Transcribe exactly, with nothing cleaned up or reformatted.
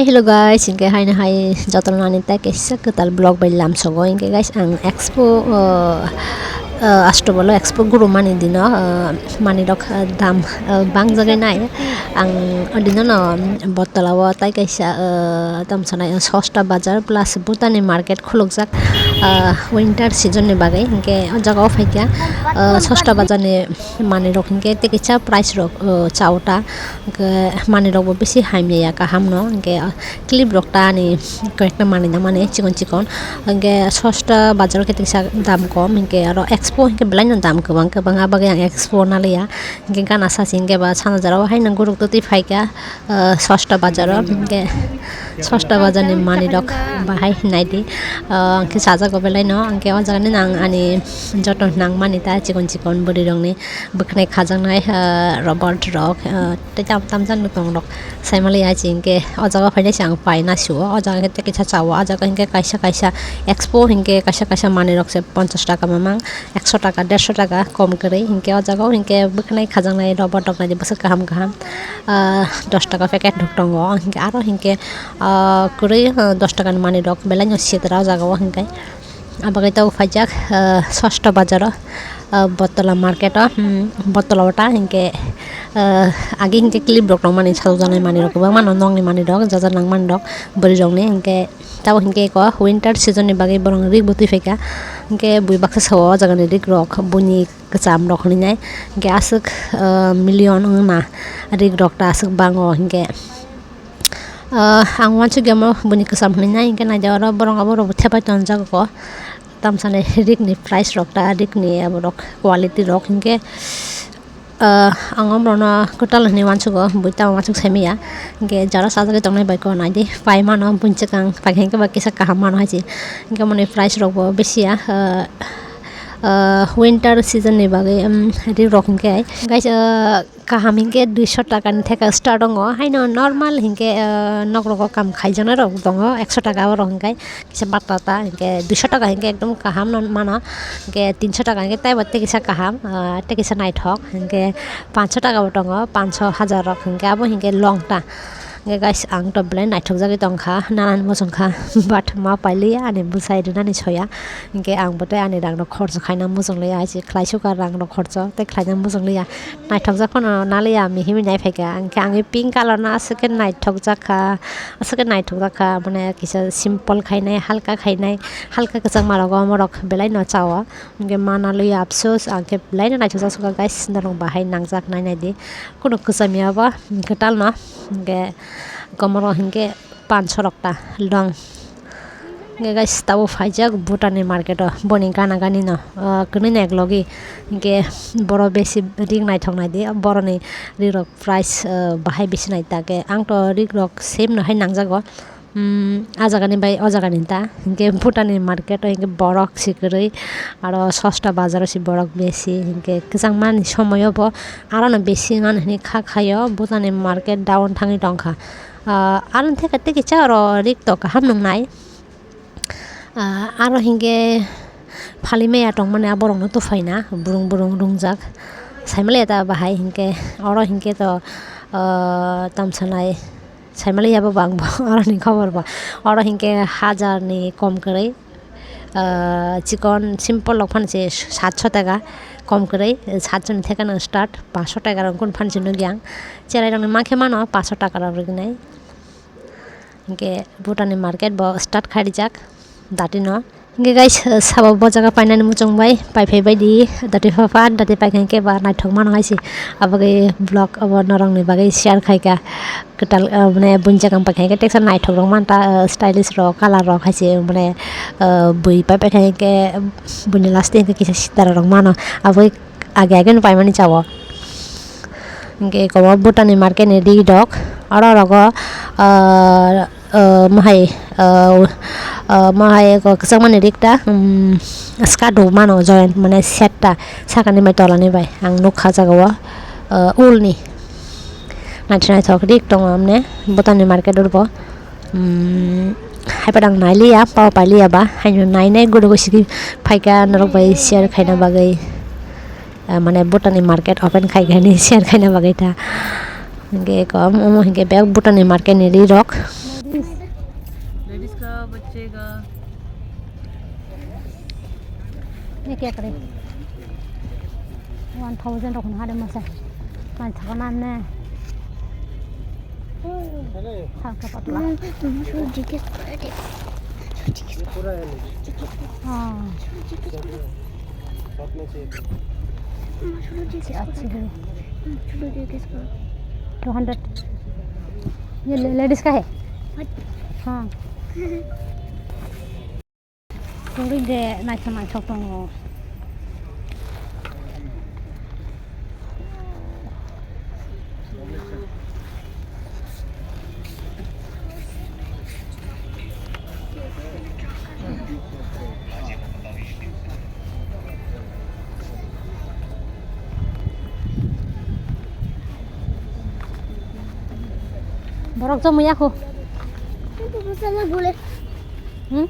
Hello guys, hingke haino hai jotono ani tei kaisa kwtal vlog bai lamsogo. Hingke guys, ang expo, uh, uh, Ashtobalo expo guru mani dino, uh, manirok, uh, dam, uh, bangjagwi nai. Ang o dinono botolao tei kaisa, uh, tamo sanai, uh, sosta bazar plus Bhutani market khulukjak, uh, winter season ni bagwi. Hingke o jaga o phaikha, uh, sosta bazar ni manirok hingke tei kaisa price rok, uh, chaota. Hingke manirokbo bisi hamya ya, kaham no. Hingke, ah, clip rok ta ani koi ekta manui nang mani chikon chikon. Hingke sosta bazar khe tekisa dam kom, hingke aro expo hingke belai no dam kwbang kwbang, abagwi ang expo naliya. Hingke gana sasi hingke ba sana jora o hai nang guruk twi phaikha, ah, sosta bazar o. Hingke sosta bazar ni manirok bahai naidi, ah, hingke chajago belai no. Hingke o jaga ni nang ani joto nang mani ta chikon chikon bwrwi rok ni bwkhanai khajaknai, ah, robot rok, ah, tei tam tam jani tong rok. Saimaliya chingke o jaga phainai se ang paina sio. O jaga khe tei kaisa chao. O jaga hingke kaisa kaisa expo hingke kaisa kaisa manui rok se ponchas taka mamang, ekso taka, derso taka kom kwrwi. Hingke o jaga o hingke bwkhanai khajaknai robot rok naidi bwswk kaham kaham, ah, dos taka packet rok tongo. Hingke aro hingke, ah, kwrwi, ah, dos taka ni manui rok belai no sitra o jaga o hingke. Abagwi tabuk phaijak, ah, sosta bazar o, ah, Botola market o, hmm, Botola o ta hingke, ah, agi hingke clip rok nangmani sajokjaknai manwi rok kwbangma no nokni manwi rok jaja nangmani rok bwrwi rok ni hingke tabuk hingke eko winter season ni bagwi borok rik bo twi phaikha hingke bui baksa sao o jaga ni rik rok buini kwcham rok hinwi nai hingke aswk, ah, million wngna rik rok ta aswk bango hingke. Ah, ang uansukya omo buini kwcham hinwi nai hwnkhe naidi oro borok abo rokbo thepai tonjago. Tamsani rikni price rok ta rikni aborok quality rok hinkhe, ah, ang omorokno kwtal hinwi uansugo, bui tamo uansuk saimanya. Hinkhe jara sajagwi tongnai bai kok naidi pai mano buini swkang paikha hinkhe ba kisa kaham mano hai se. Hinkhe omoni price rokbo bisi ya, ah, ah, winter season ni bagwi, um, rik rok hinkhe guys, ah, kaham hinkhe duiso taka ni theka start wngo, haino normal hinkhe, ah, nok rogo kam khaijaknai rok tongo, ekso taka borok hinkhe kisa bata ta hinkhe duiso taka hinkhe ekdom kaham no mano, hinkhe tinso taka hinkhe teibo tei kisa kaham, ah, tei kisa naithok hinkhe panso taka bo tongo, panso hajar rok hinkhe abo hinkhe long ta. Hinkhe guys, ang to belai naithokjagwi tongkha, nanani muchungkha, but ma pailiya ani bwsai rinani soya. Hinkhe ang bo tei ani rang rok khorcho khaina muchungliya, hai se khlaisukha rang rok khorcho tei khlaina muchungliya. Naithokjak phano naliya, mihimwi nai phaikha. Hinkhe ang pink colour no aswk khe naithokjakha, aswk khe naithokjakha, mane kisa simple khainai, halka khainai, halka kwchangma rogo omorok belai no chao. Hinkhe ma naliya, apsos, ang khe belai no naithokjak sukha guys, norok bahai nangjak nai naidi. Kunu kwcham ya bo kwtal no, hinkhe komoro hinkhe panso rok ta long. Hinkhe guys, tabuk phaijak Bhutan ni market o, boni gana gani no, ah, kwnwi na ek logi. Hinkhe boro besi rik naithok naidi, boroni rik rok price, ah, bahai bisi nai ta khe. Ang to rik rok same no hai nangjago. Hmm, ah jaga ni bai o jaga ni ta. Hinkhe Bhutan ni market o hinkhe borok si kwrwi, aro sosta bazar o si borok besi. Hinkhe kwchangma ni somoi o bo aro no besi wngmani hinwi kha khaio, Bhutan ni market down thangwi tongkha. Ah, aro theka tei kisa oro rik tok kaham nungnai. Ah, aro hinkhe phalimaya tongmani aborokno tufai na burung burung rungjak. Saimaliya ta bahai hinkhe oro hinkhe to, ah, tamsanai saimaliya bo bang bo oroni khobor bo. Oro hinkhe hajar ni kom kwrwi. Ah, chikon simple rok phano se satso taka kom kwrwi, satso ni theka no start, panso taka rok kunu phano se nukya ang. Cherai rok ni mankhe mano panso taka rok rwgwinai. Hinkhe Bhutan ni market bo start kharijak dati no. Hinkhe guys, sabo bo jaga painani muchung bai, pai phai bai di, dati pha pha, dati paikha hinkhe ba naithok mano hai se. Abagwi vlog abo norok ni bagwi share khaikha. Kwtal, ah, mane buini jaga paikha hinkhe teksa naithok rok manta, ah, stylish rok, colour rok hai se, mane, ah, bui pai paikha hinkhe buini last o hinkhe kisa sitara rok mano. Abagwi age age no paimani chao. Hinkhe eko bo Bhutan ni market ni ri rok, oro rogo, ah, ah, mohai, ah, ah, mohai eko kwchangmani rik ta, um, skirt rok mano joint mane set ta sakani bai tolani bai ang nukha jaga o, ah, wool ni naithok naithok rik tongo amne Bhutan ni market o bo. Hmm, haiphano ang nailiya, pao pailiya ba, haino nainai guro gusigi phaikha norok bai share khaina bagwi. Ah, mane Bhutan ni market open khaikha hinwi share khaina bagwi ta. Hinkhe eko omo hinkhe bek Bhutan ni market ni ri rok. Cake re. One thousand rok hwnwi hade masa. Man thaka man ne. Halka patla. Ah. Achhe de. Two hundred. Ye le-, ladies ka hai? Haan. Kwrwi de naithok naithok tongo. Borok chomwi ya kho. Hmm?